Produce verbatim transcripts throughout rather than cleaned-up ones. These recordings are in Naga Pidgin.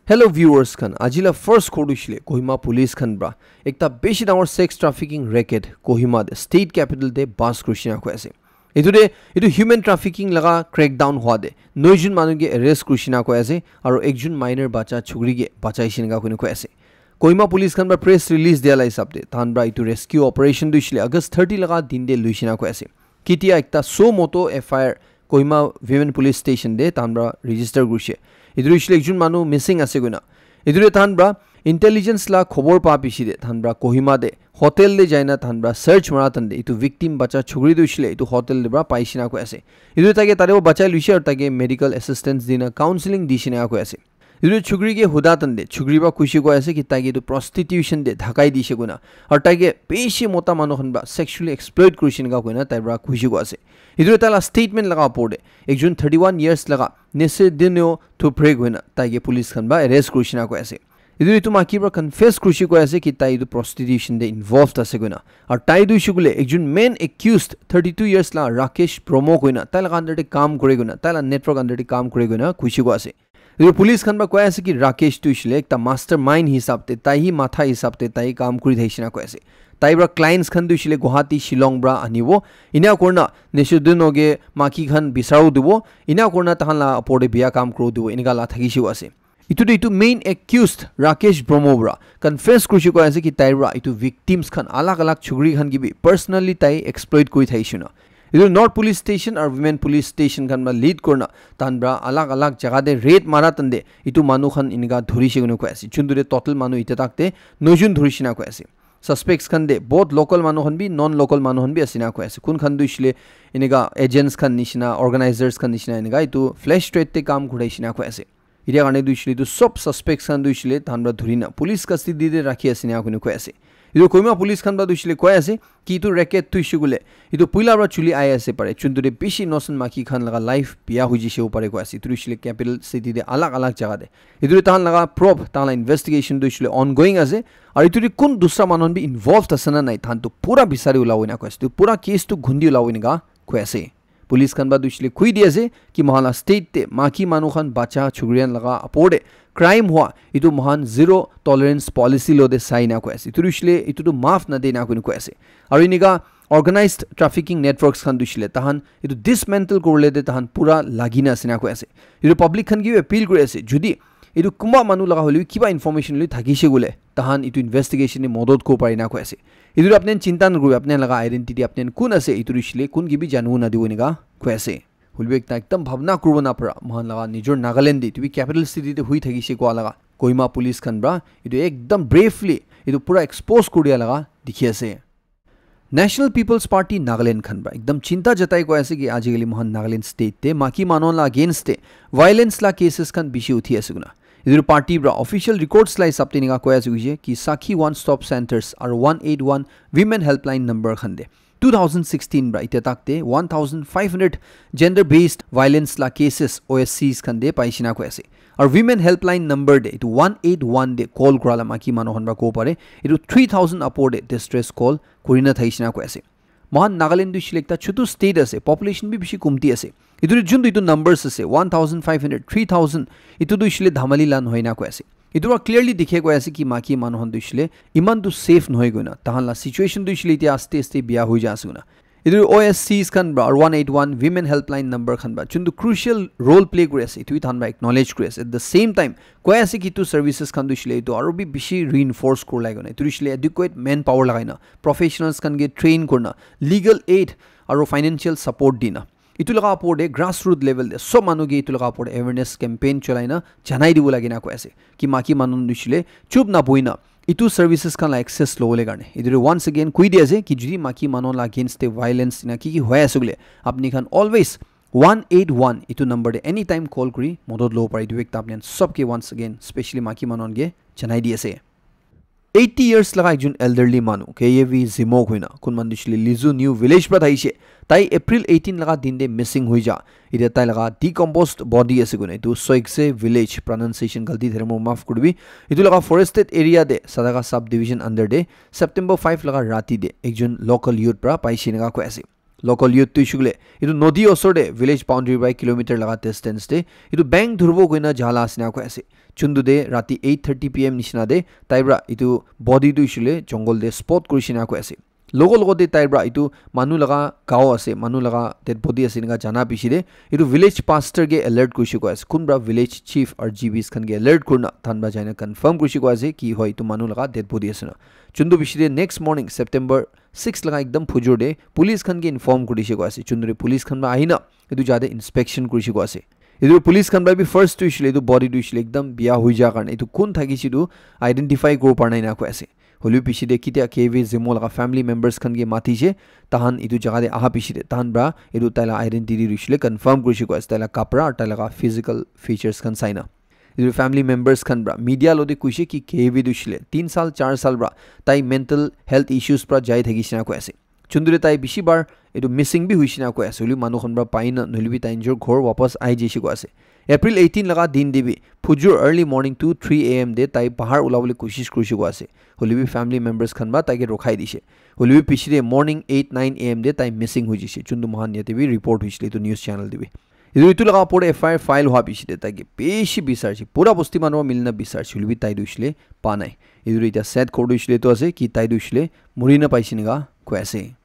Hello viewers khan, aji la first khobor tu hoishe le Kohima police khan pra ekta bishi dangor sex trafficking racket Kohima te, state capital te bust kurishina koi ase. Etu te, etu human trafficking laga crackdown hua te noi jun manu ke arrest kurishina koi ase, aro ekjun minor bacha chukri ke bachaishe enika koina koi ase. Kohima police khan pra press release dia la hisab te, tahan pra etu rescue operation tu hoishe le August thirty laga din te luishina koi ase. Ketia ekta suo moto F I R Kohima Women Police Station te tahan pra register kurishe. Etu tu hoishe le ekjun manu missing ase koina. Etu te tahan pra intelligence la khobor pa piche te tahan pra Kohima te hotel te jaina tahan pra search mara tahan te etu victim bacha chukri tu hoishe le etu hotel te pra paishina koi ase. Etu tai ke tate pra bachai luishe aro tai ke medical assistance dina counseling dishina koi ase. Etu chukri ke huda tahan te chukri pra kushi koi ase ki tai ke etu prostitution te dhakai dishe koina, aro tai ke bishi mota manu khan pra sexually exploit kurishe enika koina tai pra kushi koi ase. Etu tai la statement laga opor te ekjun thirty one years laga Nesedino Thupre koina tai ke police khan pra arrest kurishina koi ase. Etu etu maki pra confess kurishi koi ase ki tai etu prostitution te involved ase koina. Aro tai tu hoishe koile ekjun main accused thirty two years la Rakesh Bromo koina tai laga under te kam kure koina, tai la network under te kam kure koina kushi koi ase. Etu police khan pra koi ase ki Rakesh tu hoishe le ekta mastermind hisab te, tai hi matha hisab te tai kam kuri thakishe na koi ase. Tai pra clients khan tu hoishe le Guwahati, Shillong pra anibo. Ina kurina Nesedino ke maki khan bisaro dibo. Ina kurina tahan la opor te biya kam kuro dibo. Enika la thakishe koi ase. Etu tu etu main accused Rakesh Bromo pra confess kurishi koi ase ki tai pra etu victims khan alag alag chukri khan ke bi personally tai exploit kuri thakishe na. Etu North Police Station aru Women Police Station khan pra lead kurina tahan pra alag alag jaga te raid mara tahan te etu manu khan enika dhurishe koina koi ase. Chuntu te total manu ite tak te noi jun dhurishe na koi ase. Suspects khan te both local manu khan bi non local manu khan bi ase na koi ase. Kun khan tu hoishe le enika agents khan nishina, organizers khan nishina enika etu flesh trade te kam kuraishe na koi ase. Etia karne tu hoishe le etu sob suspects khan tu hoishe le tahan pra dhurina police custody te rakhi ase ena koina koi ase. Etu Kohima police khan pra tu hoishe le koi ase ki etu racket tu hoishe koile etu puila pra chuli ai ase pare. Chuntu te bishi innocent maki khan laga life biya hoi jishe pare koi ase. Etu tu hoishe le capital city te alag alag jaga te. Etu te tahan laga probe, tahan la investigation tu hoishe le ongoing ase. Aru etu te kun dusra manu khan bi involved ase na nai, tahan tu pura bisari ulabo ena koi ase. Tu pura case tu gundi ulabo enika koi ase. Police khan pra tu hoishe le koi di ase ki moikhan la state te maki manu khan, bacha chukri khan laga opor te crime hua etu moikhan zero tolerance policy lo te sai na koi ase. Etu tu hoishe le etu tu maaf na de na koina koi ase. Aru enika organized trafficking networks khan tu hoishe le tahan etu dismantle kuribole te tahan pura lagi na ase na koi ase. Etu public khan ke bi appeal kuri ase, jodi etu kunba manu laga hoile bi kiba information lui thakishe koile tahan etu investigation te modot kuribo pare na koi ase. Etu tu apni khan chinta nakuribo, apni khan laga identity, apni khan kun ase, etu tu hoishe le kun ke bi janibo nadibo enika koi ase. Hoile bi ekta ekdam bhabna kuribo napara, moikhan laga nijor Nagaland te, etu bi capital city te hui thakishe koa laga Kohima police khan pra etu ekdam bravely etu pura expose kuri dia laga dikhi ase. National People's Party Nagaland khan pra ekdam chinta jatai koi ase ki ajikali moikhan Nagaland state te maki manu la against te violence la cases khan bishi uthi ase koina. Etu party pra official records la hisab te enika koi ase koishe ki Sakhi One Stop Centers aru one eight one Women Helpline number khan te two thousand sixteen pra itia tak te one thousand five hundred gender based violence la cases O S Cs khan te paishe na koi ase. Aru Women Helpline number te etu one eight one te call kura la maki manu khan pra kobo pare, etu three thousand upor te distress call kurina thakishe na koi ase. Moikhan Nagaland tu hoishe le ekta chutu state ase, population bi bishi kumti ase. Etu tu juntu etu numbers ase, one thousand five hundred, three thousand, etu tu hoishe le dhamali la nohoi na koi ase. Etu pra clearly dikhe koi ase ki maki manu khan tu hoishe le iman tu safe nohoi koina, tahan la situation tu hoishe le itia aste aste biya hoi ja ase koina. Etu O S Cs khan pra aru one eight one Women Helpline number khan pra juntu crucial role play kuri ase, etu bi tahan pra acknowledge kuri ase. At the same time, koi ase ki etu services khan tu hoishe le etu aru bi bishi reinforce kurlai koina, etu tu hoishe le adequate manpower lagai na, professionals khan ke train kurina, legal aid aru financial support dina, etu laga opor te grassroot level te sob manu ke etu laga opor te awareness campaign cholai na janai dibo lage na koi ase ki maki manu tu hoishe le chup na bohi na etu services khan la access lobole karne. Etu tu once again koi di ase ki jodi maki manu la against te violence ena ki ki hoi ase koile, apni khan always one eight one etu number te anytime call kuri modot lobo pare. Etu ekta apni khan sob ke once again, specially maki manu khan ke janai di ase. Eighty years laga ekjon elderly manu, K A V Zimok hoina, kun manu tu hoishe le Lizu New Village pra thakishe. Tai April eighteen laga din te missing hoi ja. Etia tai laga decomposed body ase koina, etu Soikse Village, pronunciation galti thakile moi maaf kuri dibi. Etu laga forested area te, Sadaka Sub Division under te, September five laga rati te, ekjon local youth pra paishe enika koi ase. Local youth tu hoishe koile etu nodi osor te, village boundary by kilometer laga distance te etu bank dhuribo koina jala ase na koi ase. Chundu te rati eight thirty p m nishina te tai pra etu body tu hoishe koile jungle te spot kurishe na koi ase. Logo logo te tai pra etu manu laga gao ase, manu laga dead body ase enika jana piche te etu village pastor ke alert kurishe koi ase. Kunba village chief aru G Bs khan ke alert kurina tahan pra jaina confirm kurishe koi ase ki hoi etu manu laga dead body ase na. Chundu piche te next morning September six laga ekdam phujur te police khan ke inform kurishe koi ase. Chundu te police khan pra ahina etu jaga te inspection kurishe koi ase. Etu police khan pra bi first tu hoishe koile etu body tu hoishe koile ekdam biya hoi ja karne etu kun thakishe etu identify kuribo para nai na koi ase. Hoilebi piche te ketia K V Zemo laga family members khan ke matishe, tahan etu jaga te aha piche te tahan pra etu tai la identity tu hoishe koile confirm kurishe koi ase, tai la kapra aru tai laga physical features khan saina. Etu family members khan pra media lo te kuishe ki K V tu hoishe koile tin sal, char sal pra tai mental health issues pra jai thakishe na koi ase. Chundu te tai bishi bar etu missing bi hoishe na koi ase. Hoilebi manu khan pra pai na, nohoilebi tai nijor ghor wapas ahi jaishe koi ase. April eighteen laga din te bi phujur early morning two three a m te tai bahar ulabole koshish kurishe koi ase. Hoilebi family members khan pra tai ke rokhai dishe. Hoilebi piche te morning eight nine a m te tai missing hoi jaishe. Chundu moikhan yate bi report hoishe koile etu news channel te bi. Etu, etu laga opor te F I R file hua piche te tai ke bishi bisarishe. Pura bosti manu para milina bisarishe. Hoilebi tai tu hoishe koile pa nai. Etu tu etia sad khobor tu hoishe koile etu ase ki tai tu hoishe koile mori na paishe enika koi ase.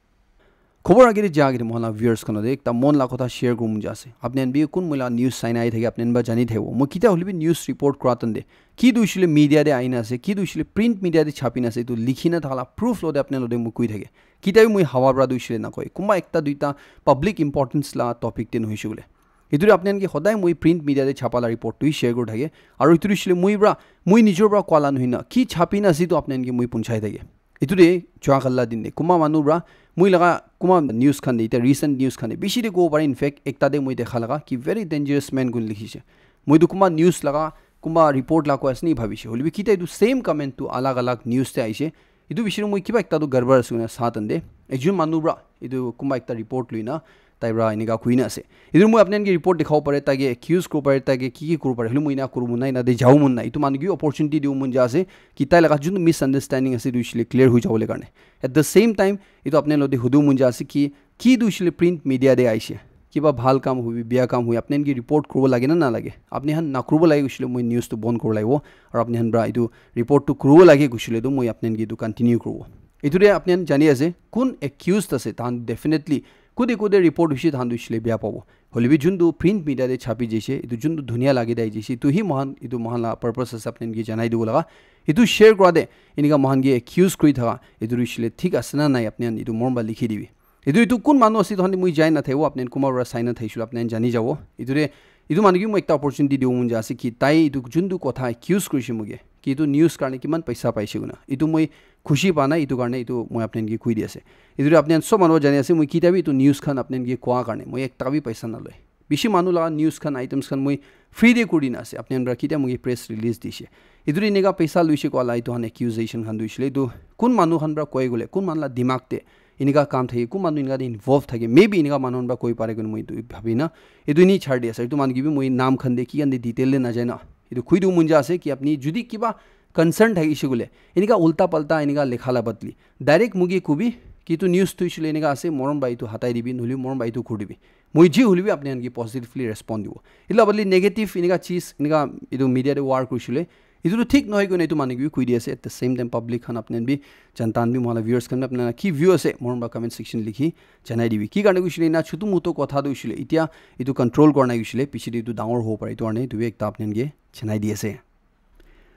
Khobor age te ja age te moikhan la viewers khan te ekta mon la kotha share kuribo mon jai ase. Apni khan bi kun moi la news sai na ahi thake, apni khan pra jani thakibo. Moi ketia hoilebi news report kura time te ki tu hoishe koile media te ahina ase, ki tu hoishe koile print media te chapina ase, etu likhina thaka la proof lo te apni khan lo te moi koi thake. Ketia bi moi hawa pra tu hoishe koile nakoi. Kunba ekta duita public importance la topic te nohoishe koile. Etu te apni khan ke hodai moi print media te chapa la report tu share kuri thake. Aru etu tu hoishe koile moi pra, moi nijor pra koa la nohoi na, ki chapina ase etu apni khan ke moi punchai thake. Etu te jua kali la din te kunba manu pra moi laga kunba news khan te, etia recent news khan te bishi te kobo pare, in fact ekta te moi dekha laga ki very dangerous man koi na likhishe. Moi tu kunba news laga, kunba report la koi ase ni bhabishe. Hoilebi ketia etu same comment tu alag alag news te ahishe. Etu bishi moi kiba ekta tu garbar ase koina sa time te ekjon manu pra etu kunba ekta report loina tai pra enika koi na ase. Etu moi apni khan ke report dikhabo pare, tai ke accuse kuribo pare, tai ke ki ki kuribo pare. Hoilebi moi ena kuribo mon nai, ena te jabo mon nai. Etu manu ke bi opportunity dibo mon jai ase ki tai laga jun misunderstanding ase etu hoishe koile clear hoi jabole karne. At the same time, etu apni khan lo te hudibo mon jai ase ki, ki tu hoishe koile print media te ahishe. Kiba bhal kam hoibi, biya kam hoi, apni khan ke report kuribo lage na nalage? Apni khan nakuribo lage hoishe koile moi news tu bon kuribo lagibo. Aru apni khan pra etu report tu kuribo lage hoishe koile tu moi apni khan ke etu continue kuribo. Etu te apni khan jani ase, kun accused ase, tahan definitely kode kode report hoishe, tahan tu hoishe koile biya pabo. Hoilebi jun tu print media te chapi jaishe, etu jun tu dhunia lage tai jaishe, etu hi moikhan, etu moikhan la purpose ase apni khan ke janai dibo laga. Etu share kura te, enika moikhan ke accuse kuri thaka, etu tu hoishe koile thik ase na nai, apni khan etu morom pra likhi dibi. Etu, etu kun manu ase, etu khan te moi jai na thakibo, apni khan kunba pra sai na thakishe koile apni khan jani jabo. Etu te, etu manu ke moi ekta opportunity dibo mon jai ase ki tai etu jun tu kotha accuse kurishe moike, ki etu news karne kiman paisa paishe koina. Etu moi khushi pa nai, etu karne etu moi apni khan ke koi di ase. Etu te apni khan sob manu jani ase, moi ketia bi etu news khan apni khan ke koa karne moi ekta bi paisa naloi. Bishi manu laga news khan, items khan moi free te kuri dina ase. Apni khan pra ketia moi ke press release dishe? Etu te enika paisa loishe koa la etu khan accusation khan tu hoishe koile etu kun manu khan pra koi koile, kun manu la dimag te enika kam thake, kun manu enika te involve thake, maybe enika manu khan pra koi pare koina moi etu bhabi na etu eni chari di ase. Etu manu ke bi moi naam khan te ki khan te detail te najai na etu koi dibo mon jai ase ki apni jodi kiba concern thakishe koile, enika ulta palta enika lekha la badli direct moike kobi ki etu news tu hoishe koile enika ase, morom bhai etu hatai dibi, nohole morom bhai etu kuri dibi. Moi ji hoilebi apni khan ke positively respond dibo. Etu la badli negative enika cheez, enika etu media te war kurishe koile, etu tu thik nohoi koina etu manu ke bi koi di ase. At the same time, public khan apni khan bi, janta khan bi, moikhan la viewers khan bi apni khan la ki view ase, morom pra comment section likhi janai dibi. Ki karne hoishe koile ena chutu mutu kotha tu hoishe koile, etia etu control kura nai hoishe koile, piche te etu dangor hobo pare. Etu karne etu bi ekta apni khan ke janai di ase.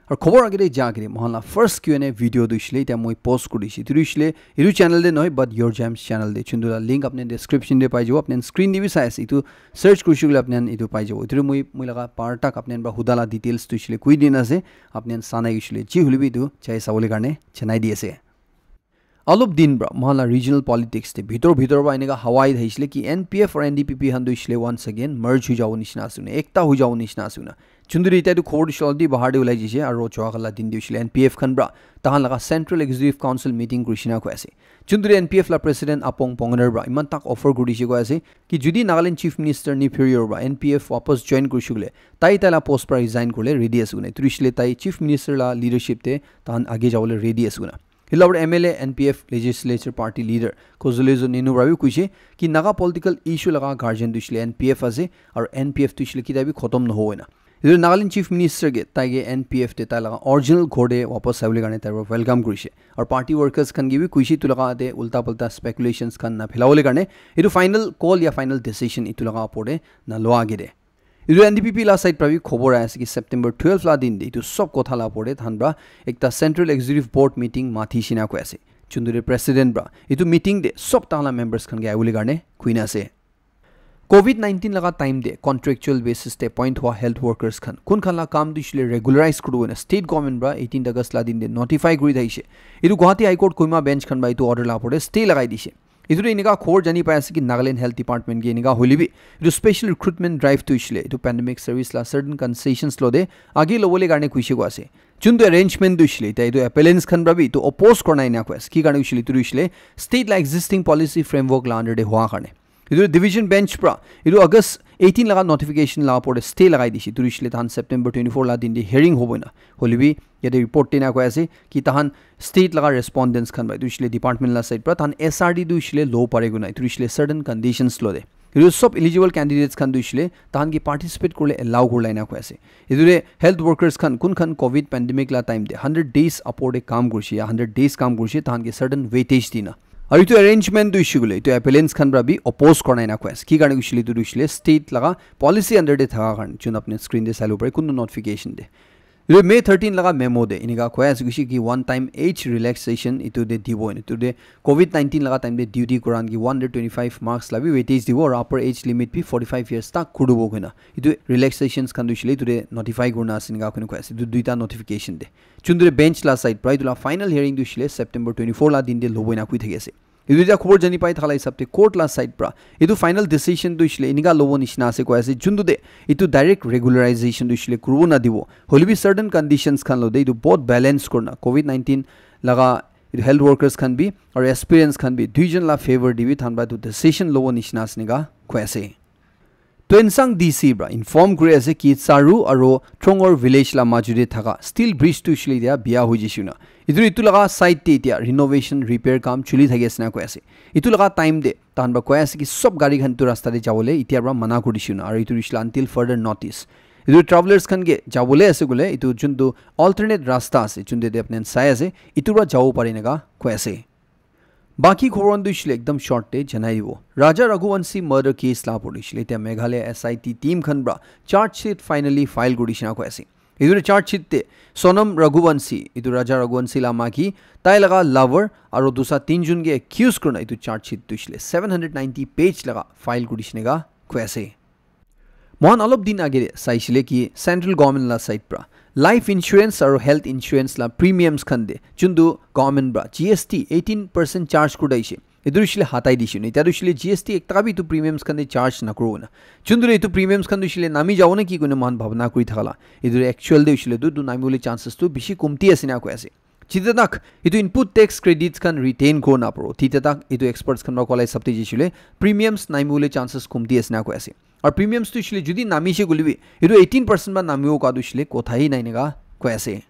Aru khobor age te ja age te moikhan la first Q and A video tu hoishe koile etia moi post kuri dishe. Etu tu hoishe koile etu channel te nohoi, but Your Gems channel te. Chundu la link apni khan description te pai jabo. Apni khan screen te bi sai ase. Etu search kurishe koile apni khan etu pai jabo. Etu tu moi, moi laga par tak apni khan pra huda la details tu hoishe koile koi dina ase. Apni khan sa nai hoishe koile ji hoilebi etu jai sabole karne janai di ase. Olop din pra moikhan la regional politics te bhitor bhitor pra enika hawa ahi thakishe koile ki N P F aru N D P P khan tu hoishe koile once again merge hoi jabo nishina ase koina, ekta hoi jabo nishina ase koina. Chundu te etia tu khobor tu hoishe koile already bahar te ulai jaishe, aru jua kali la din tu hoishe koile N P F khan pra tahan laga Central Executive Council meeting kurishe na koi ase. Chundu te N P F la president Apong Pongoner pra eman tak offer kuri dishe koi ase ki jodi Nagaland Chief Minister Neiphiu Rio pra N P F wapas join kurishe koile tai tai la post pra resign kuribole ready ase koina. Etu hoishe koile tai Chief Minister la leadership te tahan age jabole ready ase koina. Etu la opor te M L A, N P F legislature party leader Condoleezza Nunu para bi koise ki Naga political issue laga guardian tu hoishe le N P F ase, aru N P F tu hoishe le ketia bi khotom nohobo na. Etu Nagaland Chief Minister ke tai ke N P F te tai laga original ghor te wapas aibole karne tai para welcome kurishe. Aru party workers khan ke bi koishe etu laga te ulta pulta speculations khan na phelabole karne etu final call ya final decision etu laga opor te na loa age de. Etu N D P P la side para bi khobor ahi ase ki September twelve la din te etu sob kotha la opor te tahan para ekta Central Executive Board meeting mathi shina koi ase. Chundure president para etu meeting te sob tahan la members khan ke aibole karne kuina ase. COVID nineteen laga time te contractual basis te appoint hua health workers khan kun khan la kam tu hoishe le regularize kuribo na state government para eighteen August la din te notify kuri thaishe. Etu Guwahati High Court Kohima bench khan para etu order la opor te stay lagai dishe. Etu te enika khobor jani pai ase ki Nagaland Health Department ke enika hoile bi etu special recruitment drive tu hoishe le etu pandemic service la certain concessions lo de age lobole karne kuishe ko ase. Chuntu arrangement tu hoishe le etia etu appellants khan para bi etu oppose korna ena koi ase. Ki karne hoishe le etu tu hoishe le state la existing policy framework la under te hua karne. Etu division bench para etu August eighteen laga notification la opor te stay lagai dishe. Etu hoishe le tahan September twenty-four la din te hearing hobo na. Hoile bi yate report te na koi ase ki tahan state laga respondents khan para etu hoishe le department la side para tahan S R D tu hoishe le lo pare koi na. Etu hoishe le certain conditions lo de. Etu sob eligible candidates khan tu hoishe le tahan ke participate kurle allow kurle ena koi ase. Etu te health workers khan kun khan COVID pandemic la time te hundred days opor te kam kurishe ya hundred days kam kurishe tahan ke certain weightage dina. Aru etu arrangement tu hoishe koile etu appellants khan para bi oppose korna ena koi ase. Ki karne hoishe le etu tu hoishe le state laga policy under te thaka karne jun apni screen te sai lo pare kuntu notification te. Etu May thirteen laga memo te enika koi ase koishe ki one time age relaxation etu te dibo ena. Etu te COVID nineteen laga time te duty koran ke one hundred twenty-five marks la bi weightage dibo aru upper age limit bi forty-five years tak kuribo koina. Etu relaxations khan tu hoishe le etu te notify kurna ase enika koina koi ase. Etu duita notification te. Chundure bench la side para etu la final hearing tu hoishe le September twenty-four la din te lobo ena koi thaki ase. Etu etia khobor jani pai thaka la hisab te court la side para etu final decision tu hoishe le enika lobo nishina ase koi ase. Chuntu te etu direct regularization tu hoishe le kuribo na dibo. Hoile bi certain conditions khan lo de etu both balance kurna COVID nineteen laga etu health workers khan bi aru aspirants khan bi duijon la favor te bi tahan para etu decision lobo nishina ase enika koi ase. Tuensang D C para inform kuri ase ki Saru aru Trongor village la maju te thaka steel bridge tu hoishe le etia biya hoi jaishe na. Etu etu laga side te etia renovation repair kam chuli thaki ase na koi ase. Etu laga time te tahan para koi ase ki sob gari khan etu rasta te jabole etia para mana kuri dishe na aru etu hoishe le until further notice. Etu travelers khan ke jabole ase koile etu juntu alternate rasta ase juntu te apni sai ase etu para jabo pare enika koi ase. Baki khobor khan tu hoishe le ekdam short te janai dibo. Raja Raghuvanshi murder case la opor te hoishe le etia Meghalaya S I T team khan para charge sheet finally file kuri dishe na koi ase. Etu charge sheet te Sonam Raghuvanshi, etu Raja Raghuvanshi la maki, tai laga lover aru dusra tinjon ke accuse kurna etu charge sheet tu hoishe le seven hundred ninety page laga file kuri dishe enika koi ase. Mohan alop din age te saishe le ki central government la side para life insurance aru health insurance la premiums khan te juntu government para G S T eighteen percent charge kuri dishe. Etu hoishe le hatai dishe na. Etia tu hoishe le G S T ekta bi etu premiums khan te charge na kuribo na. Juntu le etu premiums khan tu hoishe le nami jabo na ki koina mohan bhabna kuri thaka la. Etu actual te hoishe le tu, tu nami bole chances tu bishi kumti ase na koi ase. Jite tak etu input tax credits khan retain kuri na paro. Tite tak etu experts khan para koa la hisab te jaishe le premiums nami bole chances kumti ase na koi ase. Aru premiums tu hoishe le jodi namishe koile bi etu eighteen percent para namibo ka tu hoishe le kotha hi nai enika koi ase.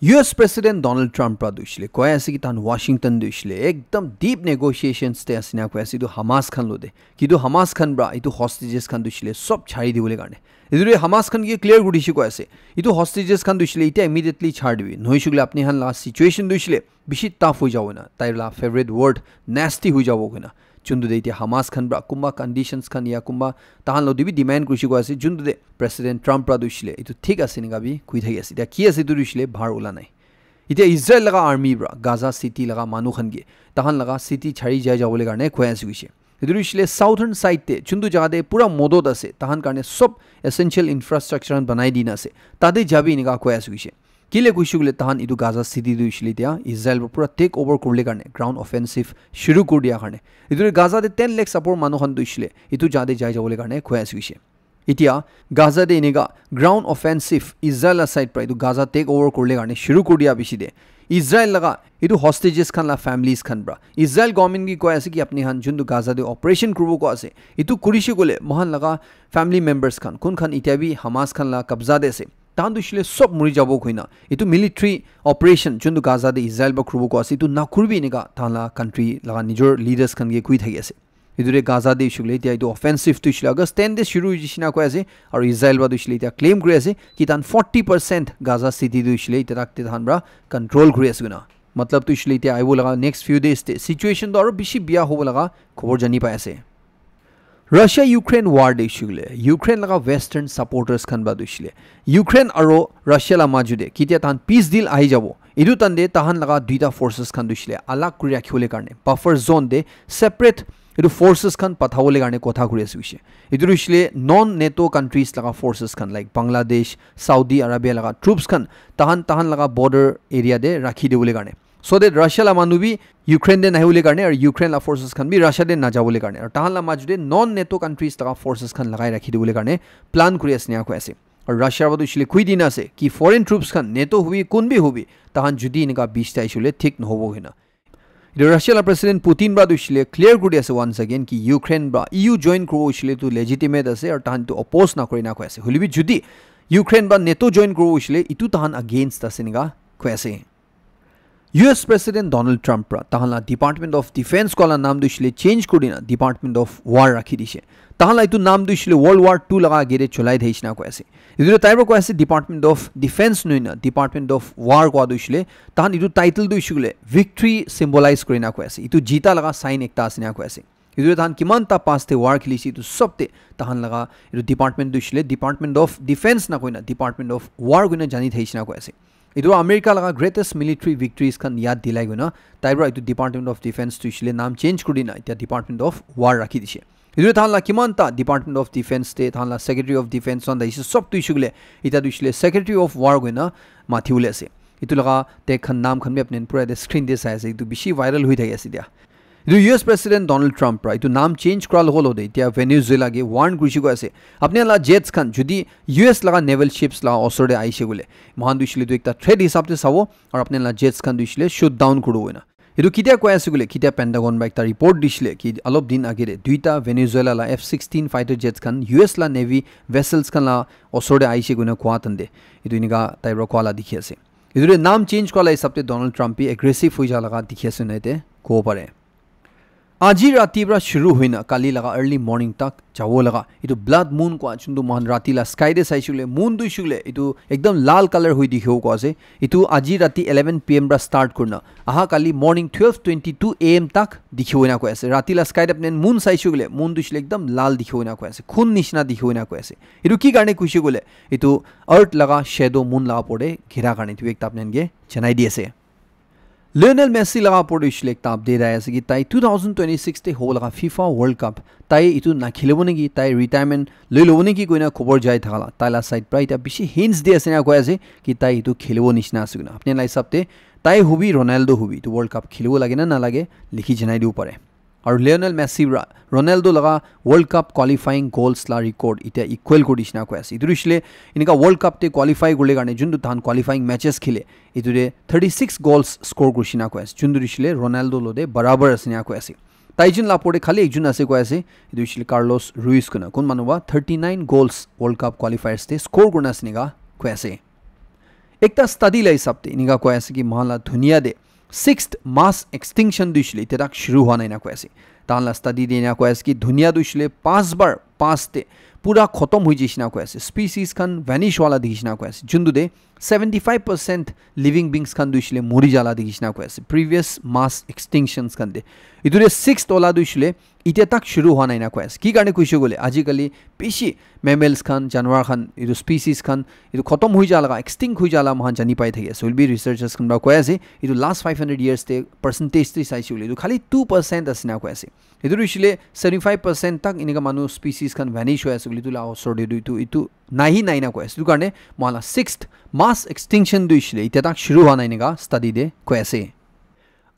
U S President Donald Trump para tu hoishe le koi ase ki tahan Washington tu hoishe le ekdam deep negotiations te ase na koi ase etu Hamas khan lo te. Ki tu Hamas khan para etu hostages khan tu hoishe le sob chari dibole karne. Etu te Hamas khan ke clear kuri dishe koi ase. Etu hostages khan tu hoishe le etia immediately chari dibi. Nohoishe koile apni khan la situation tu hoishe le bishi tough hoi jabo na. Tai la favorite word nasty hoi jabo koina. Juntu te etia Hamas khan para kumba conditions khan ya kumba tahan lo te bi demand kurishe koi ase. Juntu te President Trump para tu hoishe le etu thik ase enika bi koi thaki ase. Etia ki ase etu tu hoishe le bahar ula nai. Etia Israel laga army para Gaza city laga manu khan ke tahan laga city chari jai jabole karne koi ase koishe. Etu hoishe le southern side te juntu jaga te pura modot ase, tahan karne sob essential infrastructure khan banai dina ase, tate jabi enika koi ase koishe. Kile koishe koile tahan etu Gaza city tu hoishe le etia Israel para pura take over kuribole karne ground offensive shuru kuri dia karne. Etu Gaza te ten lakhs upor manu khan tu hoishe le etu jaga te jai jabole karne koi ase koishe. Etia Gaza te enika ground offensive Israel la side para etu Gaza take over kuribole karne shuru kuri dia piche te Israel laga etu hostages khan la families khan para Israel government ke koi ase ki apni khan juntu Gaza te operation kuribo koi ase, etu kurishe koile moikhan laga family members khan kun khan etia bi Hamas khan la kabza te ase, Tahan tu hoishe le sob muri jabo koina. Etu military operation, juntu Gaza te Israel para kuribo koi ase, etu nakuribi enika tahan la country laga nijor leaders khan ke koi thaki ase. Etu te Gaza te hoishe le etia etu offensive tu hoishe le August ten te shuru hoishe na koi ase, aru Israel para tu hoishe le etia claim kuri ase ki tahan forty percent Gaza city tu hoishe le etia tak te tahan para control kuri ase koina. Matlab tu hoishe le etia aibo laga next few days te situation tu aru bishi biya hobo laga khobor jani pai ase. Russia Ukraine war te hoishe le Ukraine laga western supporters khan para tu hoishe le Ukraine aru Russia la maju te ketia tahan peace deal ahi jabo, etu tan te tahan laga duita forces khan tu hoishe le alag kuri rakhi bole karne buffer zone te separate etu forces khan patha bole karne kotha kuri ase hoishe. Etu tu hoishe le non NATO countries laga forces khan like Bangladesh, Saudi Arabia laga troops khan tahan tahan laga border area te rakhi de bole karne, so that Russia la manu bi Ukraine te nahi bole karne aru Ukraine la forces khan bi Russia te naja bole karne aru tahan la maju te non NATO countries laga forces khan lagai rakhi de bole karne plan kuri ase ena koi ase. Aru Russia para tu hoishe le koi dina ase ki foreign troops khan NATO hobi kun bi hobi tahan jodi enika bish te aishe le thik nohobo koina. Etu Russia la President Putin para tu hoishe le clear kuri di ase once again ki Ukraine para E U join kuribo hoishe le tu legitimate ase aru tahan tu oppose na kuri na koi ase. Hoile bi jodi Ukraine para NATO join kuribo hoishe le etu tahan against ase enika koi ase. U S President Donald Trump para tahan la Department of Defense koa la naam tu hoishe le change kuri dina Department of War rakhi dishe. Tahan la etu naam tu hoishe le World War two laga age te cholai thakishe na koi ase. Etu tu tai para koi ase Department of Defense nohoi na Department of War koa tu hoishe le tahan etu title tu hoishe le victory symbolize kuri na koi ase. Etu jita laga sign ekta ase na koi ase. Etu tahan kiman ta past te war kheli se etu sob te tahan laga etu department tu hoishe le Department of Defense na koi na Department of War koi na jani thakishe na koi ase. Etu America laga greatest military victories khan yad dilai koi na tai para etu Department of Defense tu hoishe le naam change kuri dina etia Department of War rakhi dishe. Etu tahan la kiman ta Department of Defense te tahan la Secretary of Defense khan ta hoishe sob tu hoishe le etia tu hoishe le Secretary of War koi na mati bole ase. Etu laga te khan naam khan bi apni pura yate screen te sai ase, etu bishi viral hoi thaki ase dia. Etu U S President Donald Trump para etu naam change kura logo logo te etia Venezuela ke warn kurishe koi ase. Apni la jets khan jodi U S laga naval ships la osor te aishe koile, mohan tu hoishe le tu ekta threat hisab te sabo, aru apni la jets khan tu hoishe le shoot down kuribo koina. Etu ketia koi ase koile, ketia Pentagon para ekta report dishe le ki alop din age te duita Venezuela la F sixteen fighter jets khan U S la navy vessels khan la osor te aishe koina koa tan te etu enika tai para koa la dikhi ase. Etu te naam change kura la hisab te Donald Trump bi aggressive hoi ja laga dikhi ase na ete kobo pare. Aji rati para shuru hoi na kali laga early morning tak jabo laga etu blood moon koa juntu mohan rati la sky te saishe koile moon tu hoishe koile etu ekdam lal color hoi dikhibo koa ase. Etu aji rati eleven P M para start kurina aha kali morning twelve twenty-two A M tak dikhibo ena koi ase. Rati la sky te apni moon saishe koile moon tu hoishe koile ekdam lal dikhibo ena koi ase, khun nishina dikhibo ena koi ase. Etu ki karne koishe koile etu earth laga shadow moon laga opor te ghira karne etu ekta apni khan ke janai di ase. Lionel Messi laga opor te hoishe koile ekta update ahi ase ki tai two thousand twenty-six te hobo laga FIFA World Cup tai etu nakhelibo neki, tai retirement loi lobo neki koina khobor jai thaka la tai la side para eta bishi hints di ase na koi ase ki tai etu khelibo nishina ase koina. Apni la hisab te tai hobi Ronaldo hobi etu World Cup khelibo lage na nalage likhi janai dibo pare. Aru Lionel Messi para Ronaldo laga World Cup qualifying goals la record eta equal kuri dishina koi ase. Etu hoishe koile enika World Cup te qualify kurle karne juntu tahan qualifying matches khele etu te thirty-six goals score kurishina koi ase. Juntu hoishe koile Ronaldo lo te barabar ase na koi ase. Tai jun la opor te khali ekjun ase koi ase. Etu hoishe koile Carlos Ruiz koina kun manu para thirty-nine goals World Cup qualifiers te score kurina ase enika koi ase. Ekta study la hisab te enika koi ase ki mohan la dunia te sixth mass extinction tu hoishe koile eta tak shuru hua nai na koi ase. Tahan la study te ena koi ase ki dunia tu hoishe koile panch bar panch te pura khotom hoi jaishe na koi ase. Species khan vanish wala dikhishe na koi ase. Juntu te seventy-five percent living beings khan tu hoishe koile mori jala dikhishe na koi ase previous mass extinctions khan te. Etu te sixth wala tu hoishe koile eta tak shuru hua nai na koi ase. Ki karne koishe koile aji kali bishi mammals khan, janwar khan, etu species khan etu khotom hoi ja laga, extinct hoi ja laga mohan jani pai thaki ase. Hoile bi researchers khan para koi ase etu last five hundred years te percentage te saishe koile etu khali two percent ase na koi ase. Etu hoishe koile seventy-five percent tak enika manu species khan vanish hoi ase koile etu la osor te tu etu, etu nahi nai na koi ase. Etu karne mohan la sixth mass extinction tu hoishe koile eta tak shuru hua nai enika study te koi ase.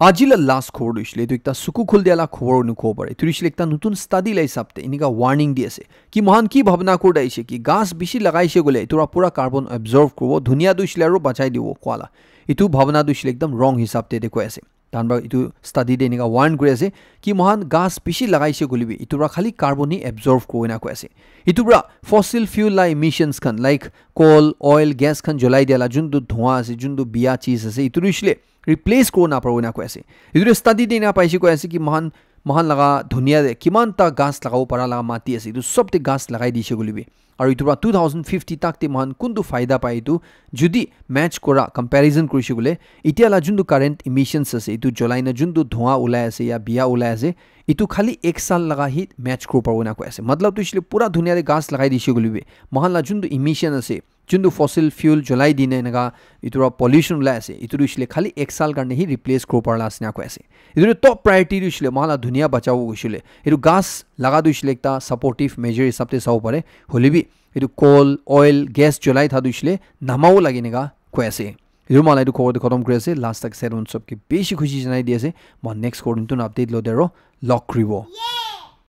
Aji la last khobor tu hoishe koile etu ekta suku khul dia la khobor enu kobo pare. Etu hoishe koile ekta notun study la hisab te enika warning di ase ki mohan ki bhabna kuri thakishe ki ghas bishi lagaishe koile etu para pura carbon absorb kuribo, dunia tu hoishe koile aru bachai dibo koa la. Etu bhabna tu hoishe koile ekdam wrong hisab te, te koi ase. Tahan para etu study te eneka warn kuri ase ki mohan gas bishi lagaise koile bi etu para khali carbon hi absorb kurina koi ase. Etu para fossil fuel la emissions khan like coal, oil, gas khan jolai dia la juntu dhua ase, juntu biya cheez ase, etu hoishe le replace kuri na paribo na koi ase. Etu study te eneka paise koi ase ki mohan mohan laga dunia te kiman ta gas lagabo para laga mati ase, etu sob te gas lagai dise koile bi aru etu para two thousand fifty tak te mohan kuntu faida pai etu jodi match kora comparison kurishe koile, etia la juntu current emissions ase, etu jolai na juntu dhua ulai ase ya biya ulai ase, etu khali ek saal laga hi match kuri paribo na koi ase. Matlab tu hoishe le pura dunia te gas lagai dise koile bi mohan la juntu emission ase, juntu fossil fuel jolai dine eneka etu para pollution ulai ase, etu tu hoishe le khali ek saal karne hi replace kuri paribo la ase na koi ase. Etu tu top priority tu hoishe le mohan la dunia bachabo hoishe le etu gas laga tu hoishe le ekta supportive measure hisab te sabo pare, hoile bi etu coal, oil, gas jolai tha tu hoishe le namabo lage eneka koi ase. Etu mohan la etu khobor te khatam kuri ase. Last tak said on sob ke bishi khushi janai di ase. Mohan next khobor notun update lo de aro log kuribo.